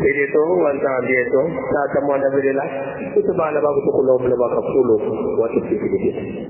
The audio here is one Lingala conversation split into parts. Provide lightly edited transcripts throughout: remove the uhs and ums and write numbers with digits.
Spirito wa Nzambi yetu, Tata Mwanda velela, kutu bana bakutukulombela bakakulu watusikilizile.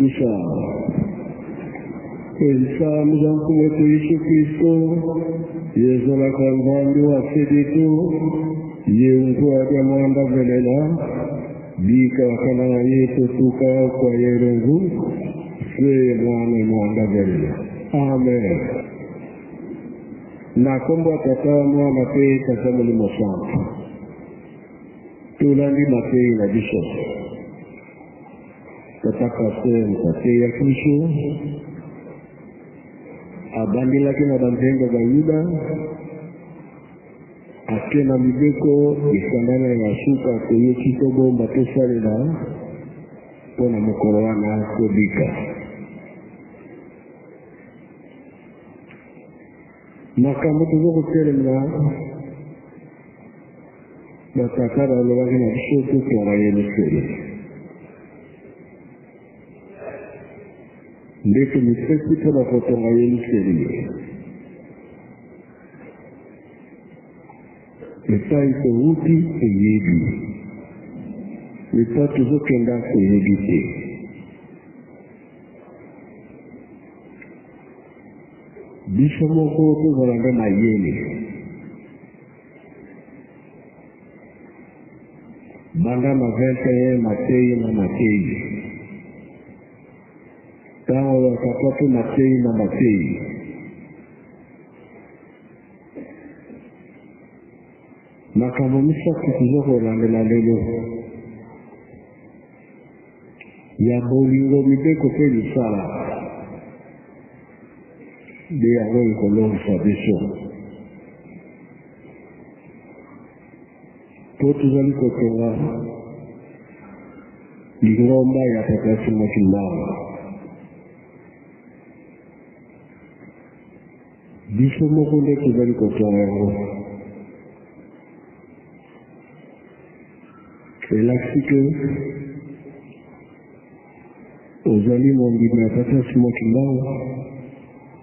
Kisha Ensambu za Mfumu wetu Yesu Kristo yezalaka Nzambi wa sedeto ye nkwadi mwanda velela bika kana na ye totuka kwa yerengu se mwana mwanda velela. Amen. Na kombo ya Tata, Mwana mpe Tata Molimo Santu, tolandi mateyi na biso. Tata pasteur ateyaki biso, abandelaki na banzengo bayuda, ake na mibeko esangana ya suka toyoki tobomba tosalela mpo na mokolo wana tobika. Makambo toza kotelemela, batata balobaki na biso totonga Yelusalemi. Nde tomipesi mpo na kotonga Yelusalemi. Epai towuti toyebi, epai tozokenda toyebi te. Biso moko tozala nde mayele. Banda na 21 mateyi na mateyi, ntango batata mpe mateyi na mateyi, makambo misato toza kolandela lelo ya bolingo, mibeko mpe misala, nde yango ekolongisa biso mpo tozali kotonga lingomba ya Tata Simon Kimbangu. Biso moko nde tozali kotonga yango. Elakisi ke ozali mondimi ya Tata Simon Kimbangu,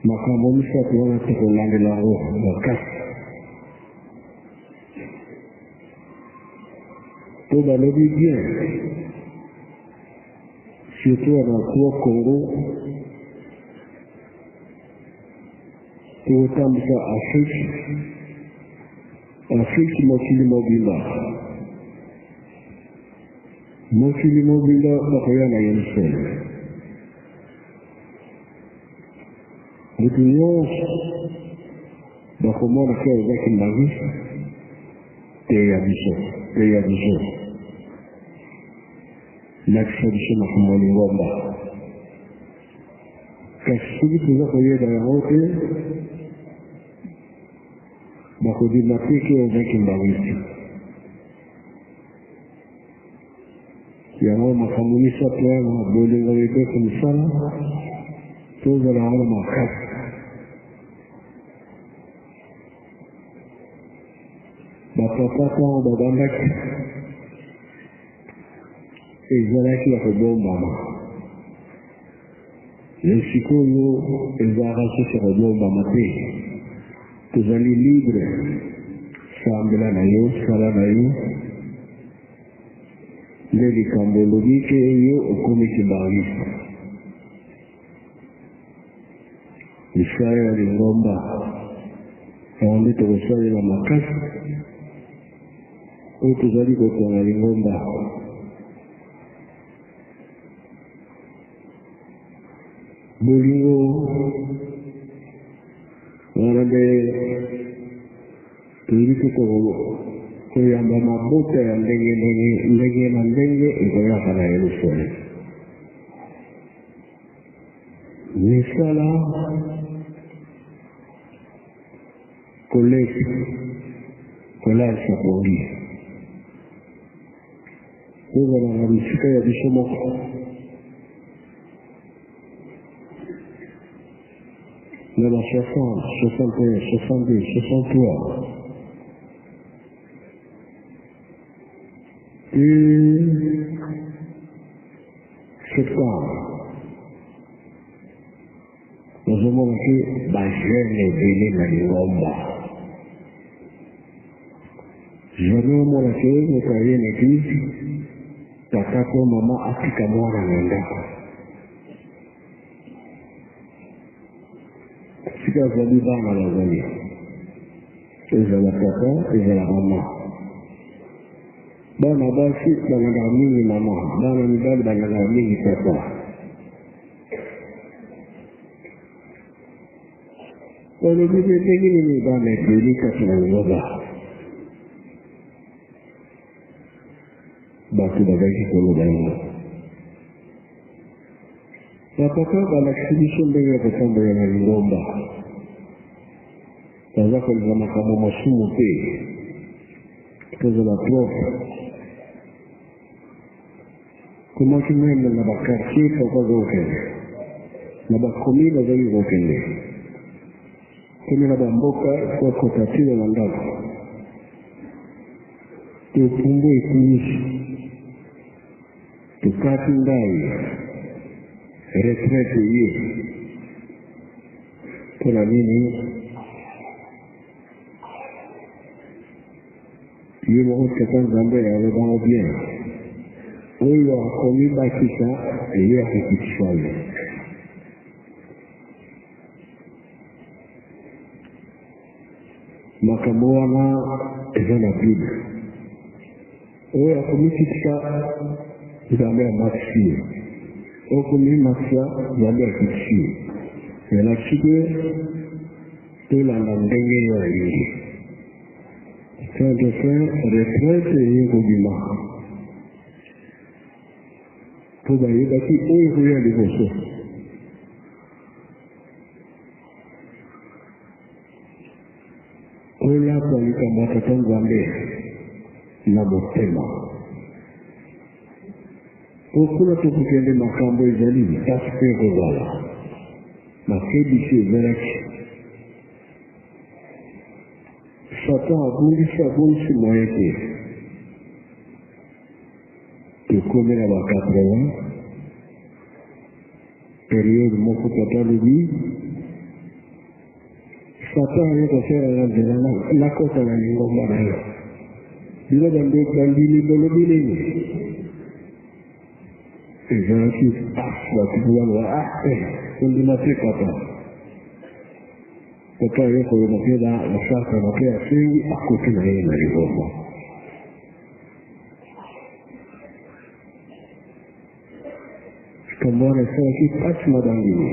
makambo misato wana tokolandela yango makasi. Po balobi bien, surtout na trois Congo, tokotambwisa Afrique, Afrique mokili mobimba, mokili mobimba bakoya na Yerusalemi. Moto nyonso bakomona ke oza kimbanguiste, teya biso, teya biso, lakisa biso makambo ya lingomba. Kasi soki toza koyeba yango te, bakondima te ke oza kimbanguiste. Yango makambo misato wana, bolingo, mibeko, misala, tozala yango na makasi. Bapapa ntango babandaki, ezalaki ya kobombama. Mais sikoyo ezalaka susu ya kobombama te, tozali libre. Sambela na yo, sala na yo nde likambo olobi ke yo okomi kimbanguiste. Misala ya lingomba yango nde tokosalela makasi oyo tozali kotonga lingomba. Bolingo wana nde toyebi te koyamba mabota ya ndenge ndenge na ndenge ekoyaka na Yelusaleme. Misala kolesa kolalisa pongi tozala na bisika ya biso moko na ba 60 61 62 63 et septembre nazomona ke bajeune ebele na lingomba. Jamais omona ke moto aye na eglise, tata to mama atika mwana na ndako. Sika azali bana bazali, ezala tata ezala mama. Bana basi balandaka mingi mama, bana mibali balandaka mingi tata. Balobi mpe ndenge nini bana ebele kati na lingomba? Bato bazalaki koloba yango. Bapapa balakisi biso ndenge ya kotambola na lingomba. Baza kolinga makambo masumu te, tozala propre. Komaki meme na ba quartier papa aza kokende, na ba commune azali kokende, komi na ba mboka kokota tina na ndako, topumbwe ekulusu, tokati ndai, retraite ye mpo na nini? Ye moko tata Nzambe alobango bien, oyo akomibakisa ye akokitisa ye. Makambo wana eza na Bible. Oyo akomikitisa Nzambe amatisi ye, oyo akomimatisa Nzambe akitisi ye. Elakisi te tolanda ndenge ye alingi. Saint fin retraite eye kobima mpo bayebaki oyo ekoya liboso. Kolapa likambo ya Tata Nzambe na motema mpo kuna tokokende makambo ezali mpasi mpe ekozala makebisi ezalaki. Satan abungisi abungisi moyen te. Tokomi na ba 80 periode moko papa alobi Satan aye kosala nga nzela nakota na lingomba na yo. Bino bandimi bolobi nini? Ezalaki pasi bato baloba ah eh, kondima te papa. Papa aye koloba mpe ba satana mpe asengi akoti na ye na lingomba. Likambo wana esalaki mpasi na bandimi,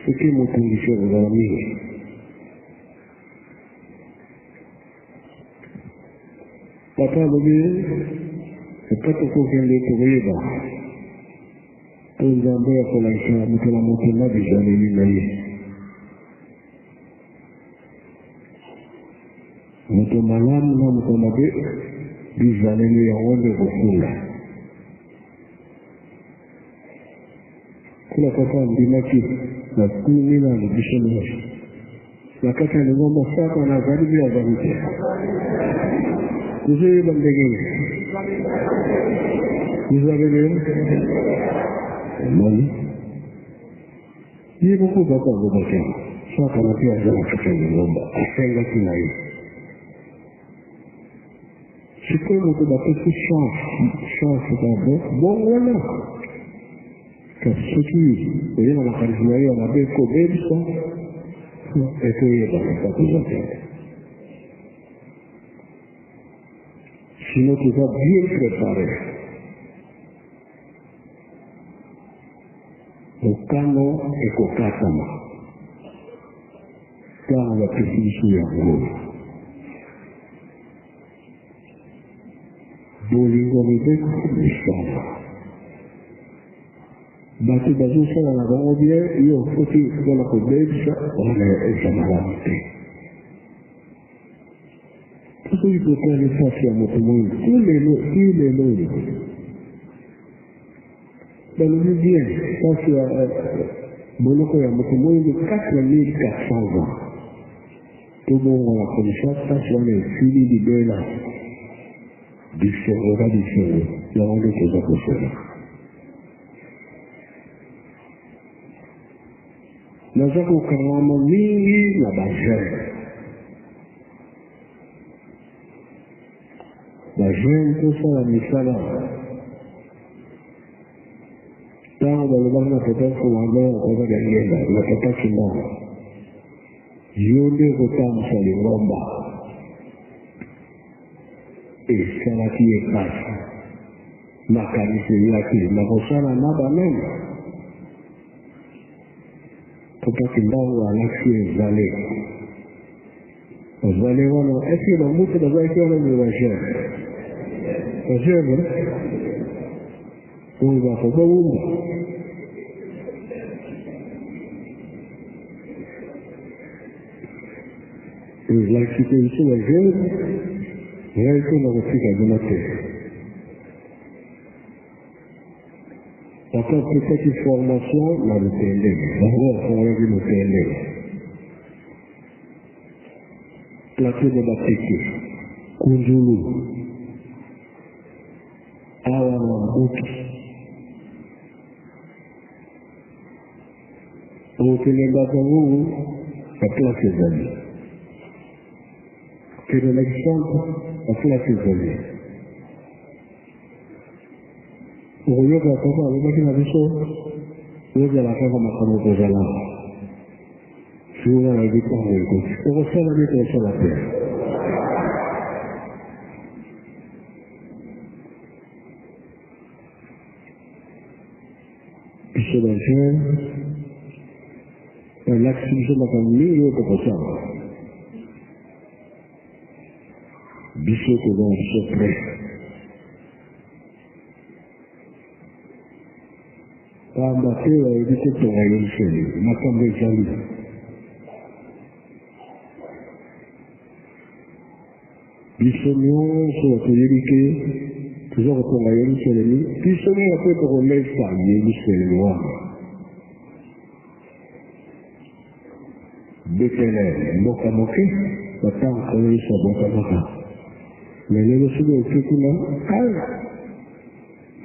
soki motungisi ekozala mingi. Papa alobi epa tokokende tokoyeba mpo Nzambe akolakisa moto na moto na bizaleli na ye. Moto malamu na moto mabe, bizaleli yango nde ekofunda. Kuna papa andimaki, natuni nanu biso nyonso na kati ya lingomba, Satana azali mpe azali te? Tozoyeba ndenge nini bizaleli omoni ye moko papa alobaki yango. Satana mpe aza na kati ya lingomba, asengaki na ye. Sikoyo moto bapesi chance, chance kaka bongwana. Kasi soki oye na makanisi na yo ya mabe kobebisa, ekoyebana bakoza te. Sinon toza bien préparé. Mokano ekokatama ntango bapesi biso yango. Bolingo mibeko misala. Bato bazosala na bango bien, yo okoti mpona kobebisa, wana eza malamu te. Soki totali mpasi ya moto moyindo ti lelo ti lelo oyo balobi bien mpasi ya boloko ya moto moyindo 4400 ans tobongola komisa mpasi wana esili libela. Bisengo na bisengo, yango nde toza kosala. Naza kokangama mingi na ba jeunes. Ba jeunes tosala misala. Ntango balobaki na papa Fumando Papa Diangienda na papa Kimbangu, yo nde okotambwisa lingomba. Esalaki ye mpasi. Makanisi eyaki, nakosala na banani? Papa Kimbangu alakisi ye vale. Vale wana, est-ce que bambuta bazalaki wana mais ba jeunes? Ba jeunes, oyo bapapa wumba. Ezalaki mpe biso ba jeunes, ngai mpe nakotika bino te. Papa apesaki formation na Lutendele, bango bafongolaki Lutendele, plateau de Bateke, Kunzulu, awa na Mbutu. Okende Mbanza-Ngungu, ba place ezali. Okende na Kisantu, ba place ezali. Okoyoka papa alobaki na biso, ozala kaka makambo kozala. Sikoyo nga nayebi ntango ekoki. Tokosala nde tokosala te. Biso ba jeunes balakisi biso makambo mingi oyo tokosala. Biso toza na biso prêt. Pamba te bayebi kotonga Yerusalemi, makambo ezali. Biso nyonso toyebi ke toza kotonga Yerusalemi, biso moko mpe tokolesa Yerusalemi wana. Betele, mboka moke, na ntango Nkolo Yesu abotamaka. Me lelo soki oke kuna,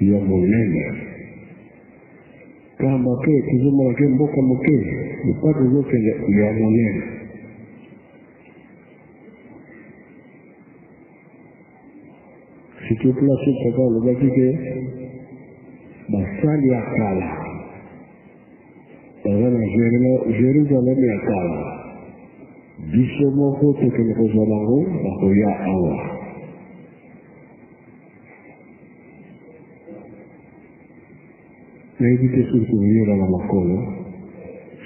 ya monene. Pamba te tozomona ke mboka moke, epai tozokende ya monene. Surtout place papa alobaki ke basali ya kala baza na Jerusalem ya kala, biso moko tokende kozwa bango, bakoya awa. Nayebi te soki tokoyela na makolo,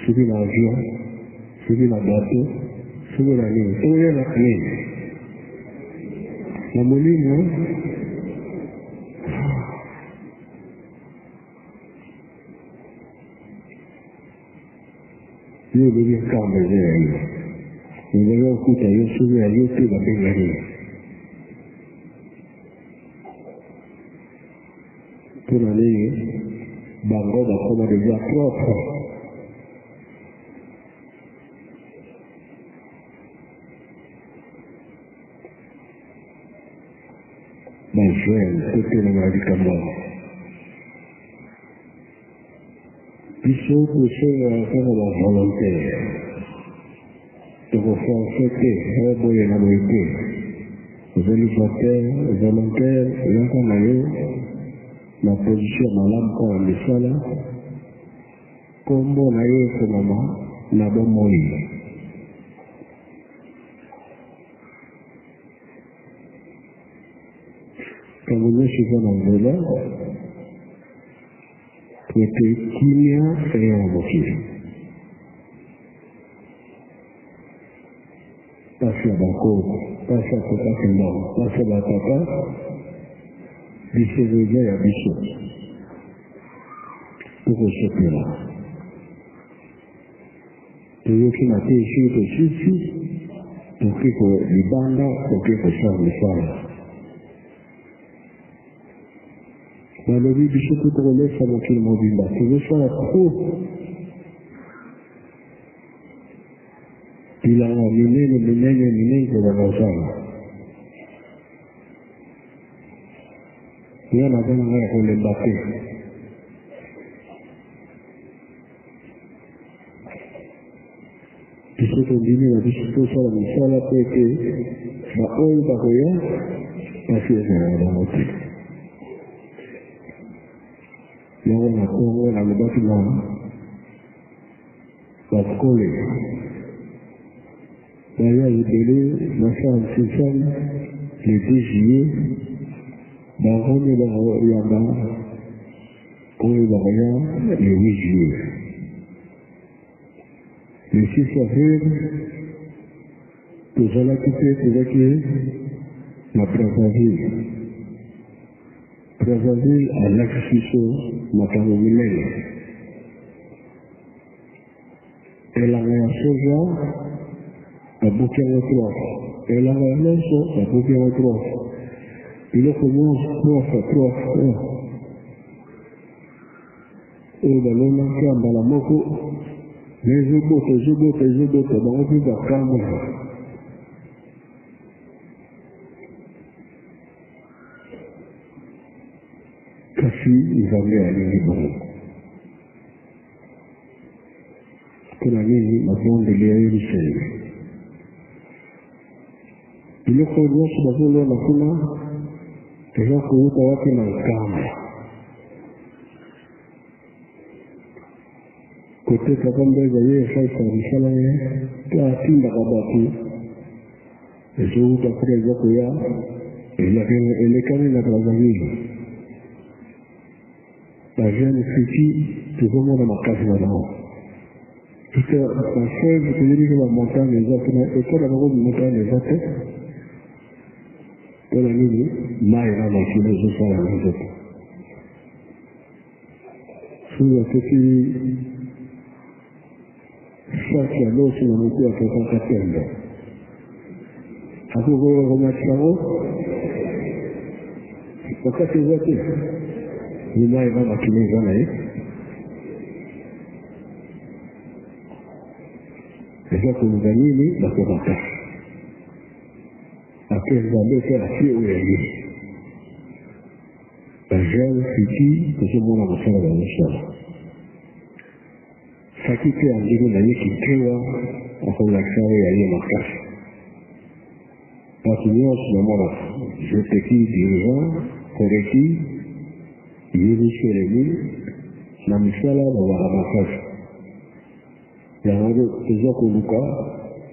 soki na avion, soki na bateau, soki na nini. Tokoyela nini? Na molimo. Yo olobi nkamba eza ya yo. Ezali okuta yo soki ya yo te babengani yo. Mpo na nini bango bakoma deja propre? Ba jeunes totelema na likambo yango. Biso tosengaka kaka ba volontaire, tokoforce te boye na boye te. Ozali volontaire, yaka na yo na position ya malamu mpo na misala. Kombo na yo ekomama na bomoi. Ntango nyonso eza na nzela po ete kimia eya na mokili. Pasi ya bakoko, pasi ya papa Kimbangu, pasi ya batata, bisengo eza ya biso. Tokosepela. Toyoki mateyi soki tosilisi, toke ko libanda, toke kosala misala. Balobi biso pe tokolesa mokili mobimba, tozosala trop. Bilanga minene minene minene kobanda kosala. Nga naza na nga ya kolemba te. Biso tondimi na biso tosala mosala mpo ete baoyo bakoya pasi ezala na bango te. Yango na ntongo nalobaki na bakole baya ebele nasala nsesani le 2 juillet bango nde bakoyamba oyo bakoya le 8 juillet. Le 6 avril tozalaki te, tozalaki na Brazzaville. Brazzaville alakisi biso makambo minene. Elanga ya soja babuki yango trois fois, elanga ya loso babuki yango trois fois, biloko nyonso trois fois trois fois. Oyo balonaki ya mbala moko me ezobota ezobota ezobota, bango mpe bakamwe. Kasi Nzambe alingi bongo. Mpo na nini mabondeli ya Yerusaleme? Biloko nyonso bazolona kuna eza kowuta wapi? Na nkamba. Kote papa Mbeza ye esalisa misala ye mpe atindaka bato ezowuta kuna eza koya elekani na Brazzaville. Ba jeune fiki tozomona makasi na bango puisque ba fleuve toyebi ke ba montagne eza kuna ekolo bango montagne eza te mpona nini mai na makila ezosala na nzoto soki bateki saki ya loso na motu ya papa Katembo akokoka komatisa yango makasi eza te lima eza makila eza na ye eza koluka nini bato makasi ate nzambe te atie oyo ya ye bajeune fiki tozomona mosala bazosala Faki pe andimi na ye kikewa akolakisa oyo ya ye makasi. Batu nionso bamonaka Jeteki dirigeant Koreki Yeluselemi na misala bazalaka makasi. Yango toza koluka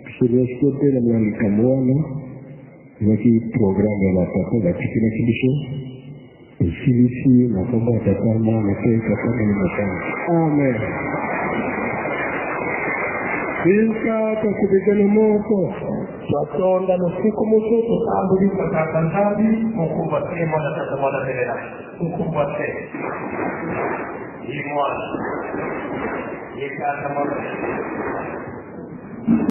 biso nionso totelema na likambo wana. Ezalaki programme ya ba papa batikelaki biso. Esilisi na kombo ya Tata, Mwana mpe Tata Molimo Santu. Amen. Tika tokubikana moko. Twatonda lusiku musu tutambulisa Tata Nzambi mukumva te Mwana Tata Mwana Belela mukumva te ye Mwana ye Tata Mwana Belela.